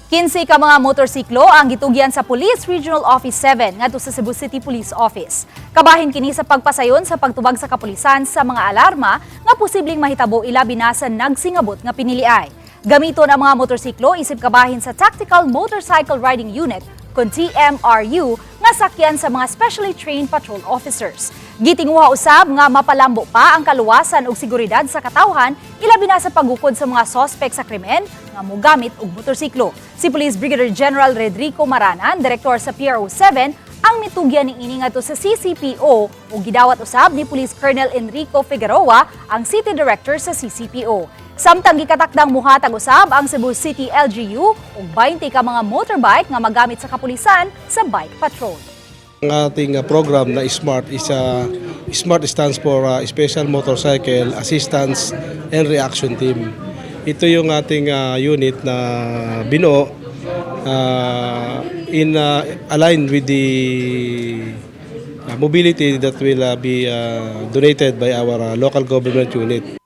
15 ka mga motorsiklo ang gitugyan sa Police Regional Office 7 ngadto sa Cebu City Police Office. Kabahin kini sa pagpasayon sa pagtubag sa kapulisan sa mga alarma nga posibleng mahitabo, ilabi na sa nagsingabot nga piniliay. Gamiton ang mga motorsiklo isip kabahin sa Tactical Motorcycle Riding Unit kon TMRU nga sakyan sa mga specially trained patrol officers. Gitinguha usab nga mapalambo pa ang kaluwasan ug seguridad sa katawhan, ilabi na sa paggukod sa mga sospek sa krimen nga mogamit og motorsiklo. Si Police Brigadier General Redrico Maranan, direktor sa PRO 7, ang mitugyan ni ini ngadto sa CCPO ug gidawat usab ni Police Colonel Enrico Figueroa, ang City Director sa CCPO. Samtang gikatakdang muhatag usab ang Cebu City LGU og 20 ka mga motorbike nga magamit sa kapulisan sa bike patrol. Ang ating program na SMART is SMART stands for Special Motorcycle Assistance and Reaction Team. Ito yung ating unit na binuo in aligned with the mobility that will be donated by our local government unit.